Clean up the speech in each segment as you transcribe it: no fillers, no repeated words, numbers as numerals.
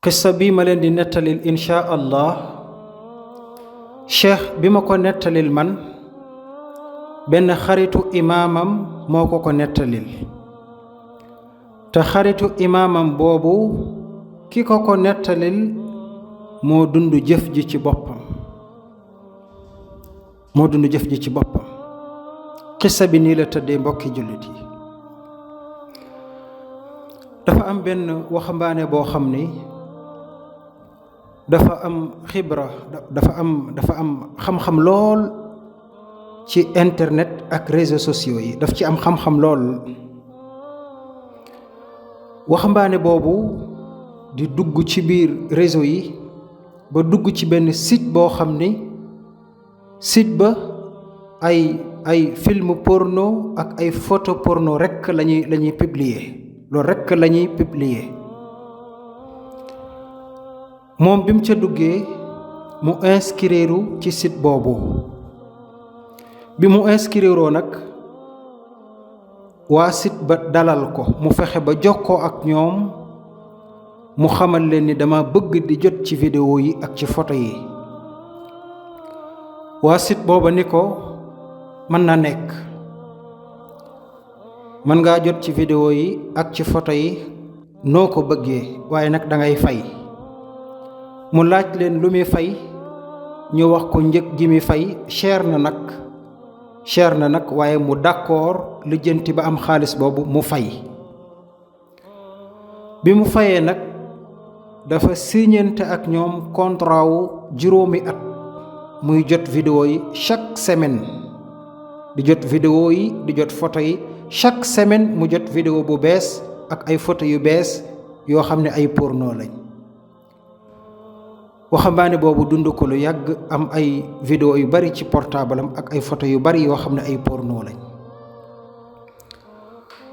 qissa bii ma leen di nettalil insha allah cheikh bi ma ko nettalil man benn xaritu imaamam moo ko nettalil te xaritu imaamam boobu ki ko nettalil moo dund jëf ji ci boppam qissa bi nii la tëddee mbokki jullit yi. dafa am benn waxambaane boo xam ni dafa am xibra dafa am xam-xam lool ci internet ak réseaux sociaux yi, daf ci am xam-xam lool. waxambaane boobu di dugg ci biir réseau yi ba dugg ci benn site boo xam ni site ba ay film porno ak ay photo porno rekk lañuy publier, loolu rekk lañuy publier. moom bi mu ca duggee mu inscrire ci site boobu bi mu inscrire nag waa site ba dalal ko, mu fexe ba jokkoo ak ñoom, mu xamal leen ni dama bëgg di jot ci vidéo yi ak ci photo yi. waa site booba ni ko mën na nekk, mën ngaa jot ci vidéo yi ak ci photo yi noo ko bëggee, waaye nag dangay fay. mu laaj leen lu muy fay, ñu wax ko njëg gi muy fay cher na nag waaye mu d'accord lijjanti ba am xaalis boobu mu fay. bi mu fayee nag dafa signante ak ñoom contrat wu juróomi at, muy jot vidéo yi chaque semaine, di jot vidéo yi di jot photo yi chaque semaine, mu jot vidéo bu bees ak ay photo yu bees yoo xam ne ay porno lañ. waxambaane boobu dund ko lu yàgg, am ay vidéo yu bari ci portable am ak ay photo yu bari yoo xam ne ay porno lañ.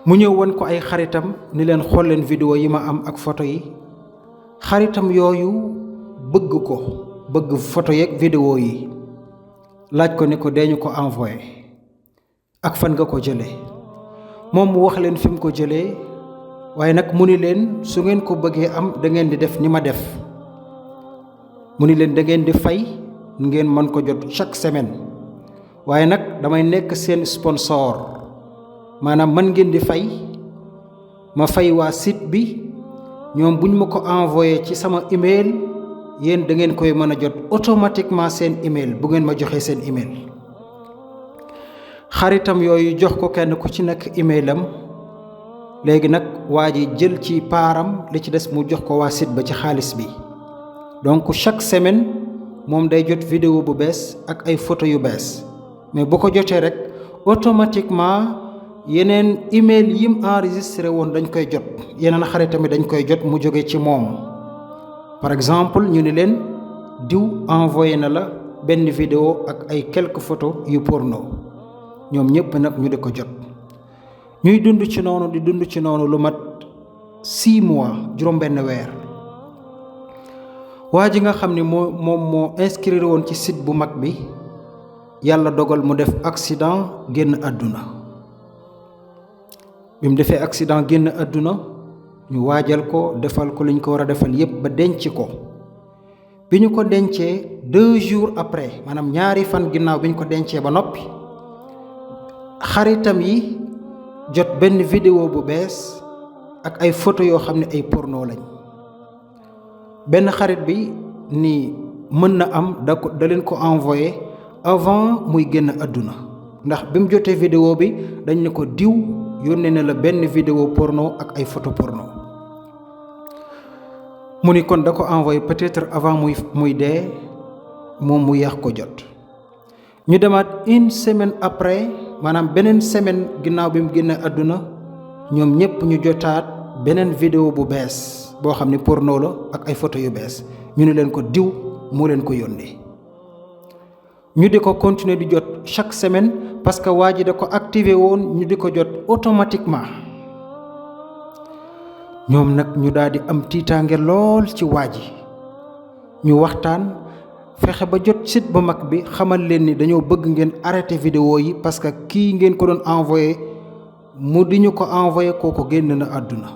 mu ñëw won ko ay xaritam ni leen xool leen vidéo yi ma am ak photo yi. xaritam yooyu bëgg photo yeeg vidéo yi, laaj ko ni ko deeñu ko envoyé ak fan nga ko jëlee. moom mu wax leen fi mu ko jëlee, waaye nag mu ni leen su ngeen ko bëggee am da ngeen di def ni ma def. mu ni leen da ngeen di fay ngeen mën ko jot chaque semaine, waaye nag damay nekk seen sponsor, maanaam mën ngeen di fay, ma fay waa site bi, ñoom buñ ma ko envoyé ci sama email, yéen da ngeen koy mën a jot automatiquement seen email bu ngeen ma joxee seen email. xaritam yooyu jox ko kenn ku ci nekk emailam. léegi nag waa ji jël ci paaram, li ci des mu jox ko waa site ba ci xaalis bi. donc chaque semaine moom day jot vidéo bu bees ak ay photo yu bees, mais bu ko jotee rek automatiquement yeneen email yim enregistré woon dañ koy jot, yeneen xaritam yi dañ koy jot mu jóge ci moom. par exemple ñu ni leen diw envoyé na la benn vidéo ak ay quelques photos yu porno, ñoom ñëpp nag ñu di ko jot. ñuy dund ci noonu lu mat 6 mois, juróom-benn weer. waa ji nga xam ni moo inscrire woon ci site bu mag bi, yàlla dogal mu def accident génn àdduna. bi mu defee accident génn àdduna, ñu waajal ko, defal ko liñ ko war a defal yépp ba denc ko. bi ñu ko dencee 2 jours après, maanaam 2 fan ginnaaw bi ñu ko dencee ba noppi, xaritam yi jot benn vidéo bu bees ak ay photo yoo xam ne ay porno lañ. benn xarit bi ni mën na am da leen ko envoyé avant muy génn àdduna, ndax bi mu jotee vidéo bi dañ ne ko diw yónnee na la benn vidéo porno ak ay photo porno. mu ni kon da ko envoyé peut-être avant muy dee, moom mu yàq ko jot. ñu demaat 1 semaine après, maanaam beneen semaine ginnaaw bi mu génn àdduna, ñoom ñépp ñu jotaat beneen vidéo bu bees boo xam ni porno la ak ay photo yu bees. ñu ne leen ko diw moo leen ko yónnee. ñu di ko continuer di jot chaque semaine parce que waa ji da ko activé woon, ñu di ko jot automatiquement. ñoom nag ñu daal di am tiitaange lool ci waa ji. ñu waxtaan fexe ba jot site bu mag bi, xamal leen ni dañoo bëgg ngeen arrêté vidéo yi parce que kii ngeen ko doon envoyé mu di ñu ko envoyé kooku génn na àdduna.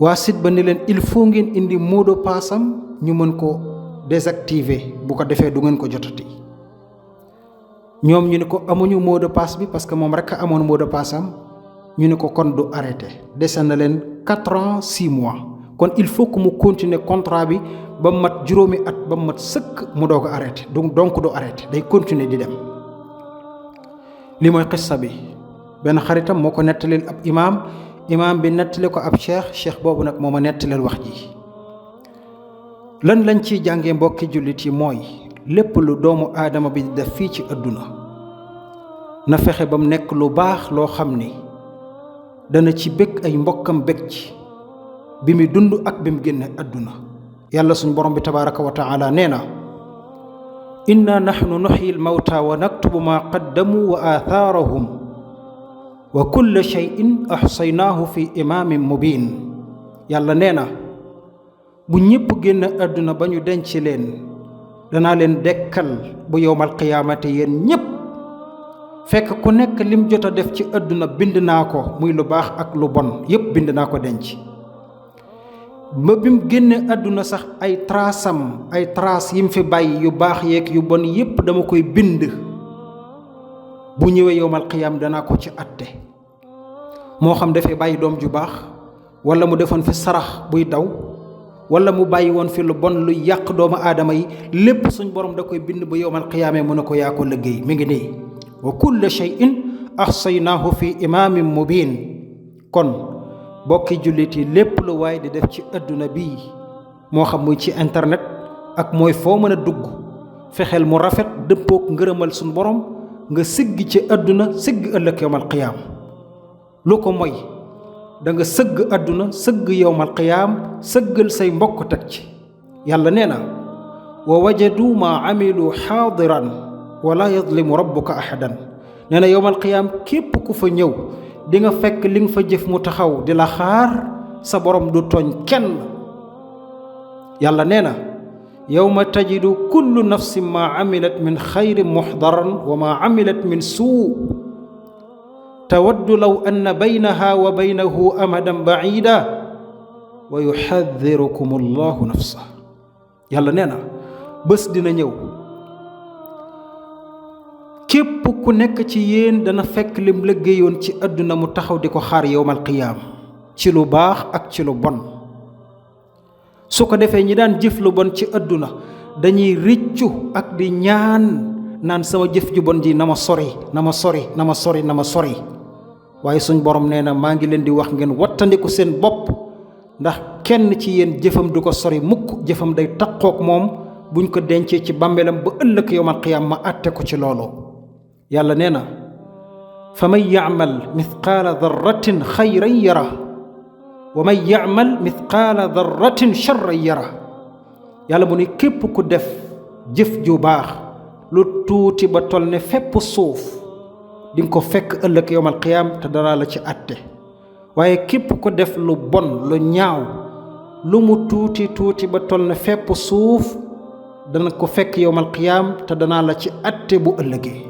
waa site ba ni leen il faut ngeen indi mot de passe am ñu mën ko désactiver bu ko defee du ngeen ko jotati ñoom ñu ne ko amuñu mot de passe bi parce que moom rek a amoon mot de passe am ñu ne ko kon du arrêté dese na leen 4 ans 6 mois kon il faut que mu continuer contrat bi ba mat juróomi at ba mat sëkk mu doog a arrêté donc du arrêté day continuer di dem. li mooy xissa bi benn xaritam moo ko nettalil ab imaam bi nettali ko ab cheikh boobu nag moo ma nettalil wax ji. lan lañ ciy jàngee mbokki jullit yi mooy lépp lu doomu aadama bi def fii ci àdduna na fexe ba mu nekk lu baax loo xam ni dana ci bëgg ay mbokkam bëgg ci bi mu dund ak bi mu génne àdduna. yàlla suñ borom bi tabaaraka wa taala nee na inna nahnu nuxyi almawta wa naktubu ma qaddamu wa aathaarahum wa kulla shay'in axsaynaahu fi imaamin mubin. yàlla nee na bu ñépp génn àdduna ba ñu denc leen danaa leen dekkal bu yowmal qiyaamate yéen ñépp fekk ku nekk lim jot a def ci àdduna bind naa ko muy lu baax ak lu bon yépp bind naa ko denc. ba bi mu génne àdduna sax ay trace yim fi bàyyi yu baax yeeg yu bon yépp dama koy bind bu ñëwee yowmal qiyaam danaa ko ci atte moo xam dafay bàyyi doom ju baax wala mu defoon fi sarax buy daw wala mu bàyyi woon fi lu bon lu yàq doomu aadama yi lépp suñ borom da koy bind ba yowmal qiyaamee mu ne ko yaa ko liggéey mi ngi nii wa kulla shay'in ahsaynaahu fi imaamin mubin. kon bokki jullit yi lépp lu waay di def ci àdduna bii moo xam muy ci internet ak mooy foo mën a dugg fexeel mu rafet dëppook ngërëmal suñ borom nga sigg ci àdduna sigg ëllëg yowmal qiyaam. lu ko moy da nga sëgg àdduna sëgg yowmal qiyaam sëggal say mbokk teg ci. yàlla nee na wa wajadu maa amilu xaadiran wala yadlimu rabbuka ahadan. nee na yowmal qiyaam képp ku fa ñëw di nga fekk li nga fa jëf mu taxaw di la xaar sa borom du tooñ kenn. yàlla nee na yawma tajidu kullu nafsin maa amilat min xayrin muxdaran wa maa amilat min suu tawaddu law anna baynaha wa baynahu amadan baida wa yuxadirukum allahu nafsa. yàlla nee na bés dina ñëw képp ku nekk ci yéen dana fekk lim liggéeyoon ci àdduna mu taxaw di ko xaar yowmal qiyaam ci lu baax ak ci lu bon. su ko defee ñi daan jëf lu bon ci àdduna dañuy rëccu ak di ñaan naan sama jëf ju bon ji na ma sori na ma sori na ma sori na ma sori. waaye suñ borom nee na maa ngi leen di wax ngeen wattandiku seen bopp ndax kenn ci yéen jëfam du ko sori mukk jëfam day taqook moom buñ ko dencee ci bàmmeelam ba ëllëg yowmal qiyaam ma àtte ko ci loolu. yàlla nee na fa man yacmal mithqaala darratin xayran yara wa man yacmal mithqaala darratin charran yara. yàlla mu ne képp ku def jëf ju baax lu tuuti ba tol ne fépp suuf di nga ko fekk ëllëg yowmal qiyaam te dara la ci àtte. waaye képp ku def lu bon lu ñaaw lu mu tuuti tuuti ba tol ne fépp suuf dana ko fekk yowmal qiyaam te danaa la ci àtte bu ëllëgee.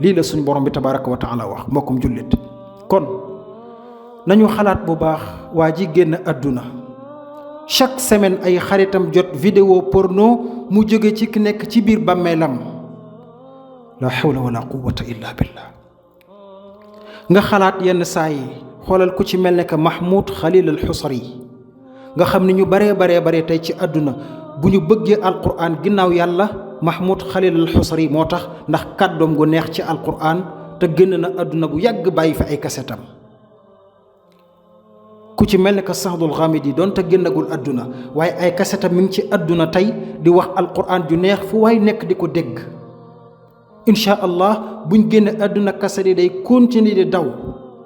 lii la suñu borom bi tabaaraka wa taala wax mbokkum jullit. kon nañu xalaat bu baax waa ji génn àdduna chaque semaine ay xaritam jot vidéo porno mu jóge ci ki nekk ci biir bàmmeelam. la hawla wala quwwata illa billah. nga xalaat yenn saa yi xoolal ku ci mel ne que Mahmoud Khalil al-Husari nga xam ni ñu baree tey ci àdduna bu ñu bëggee alquran ginnaaw yàlla Mahmoud Khalil al-Husari moo tax ndax kàddoom gu neex ci alquran te génn na àdduna bu yàgg bàyyi fi ay kasetam. ku ci mel ne que Sahdul Ghamidi doon te génnagul àdduna waaye ay kasetam mi ngi ci àdduna tey di wax alquran ju neex fu waay nekk di ko dégg. incha allah buñ génne àdduna kaset yi day continuer di daw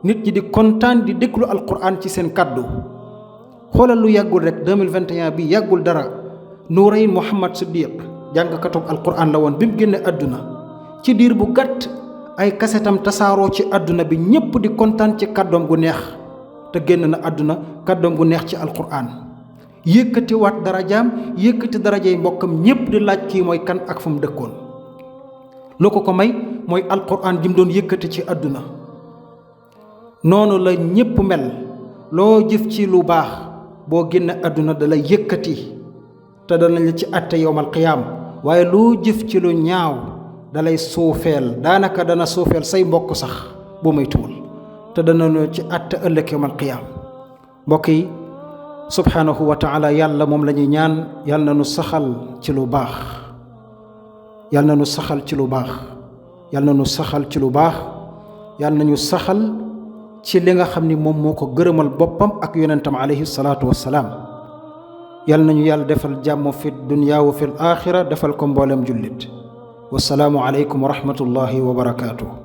nit ñi di kontaan di déglu alquran ci seen kàddu. xoolal lu yàggul rek 2021 bi yàggul dara Nourayn Muhammad Siddiq jàngkatub alquran la woon bi mu génne àdduna ci diir bu gàtt ay kasetam tasaaroo ci àdduna bi ñépp di kontaan ci kàddoom gu neex te génn na àdduna kàddoom gu neex ci alquran. yëkkati waat darajaam yëkkati darajay mbokkam ñépp di laaj kii mooy kan ak fu mu dëkkoon. lu ko may mooy alquran ji mu doon yëkkati ci àdduna. noonu la ñépp mel loo jëf ci lu baax boo génn àdduna dalay yëkkati te danañ la ci àtte yowmal qiyaam waaye loo jëf ci lu ñaaw dalay suufeel daanaka dana suufeel say mbokk sax boo moytuwul te danañu ci àtte ëllëg yowmal qiyaam mbokk yi subhaanahu wa taala yàlla moom la ñuy ñaan yàlla na nu saxal ci lu baax yàlla na nu saxal ci lu baax yàlla na nu saxal ci lu baax yàlla na ñu saxal ci li nga xam ni moom moo ko gërëmal boppam ak yonentam alayhi salaatu wassalaam yàlla nañu yàlla defal jàmm fi dunya wa fi l axira defal ko mboolem jullit wasalaamu aleykum wa rahmatullahi wa barakaatuh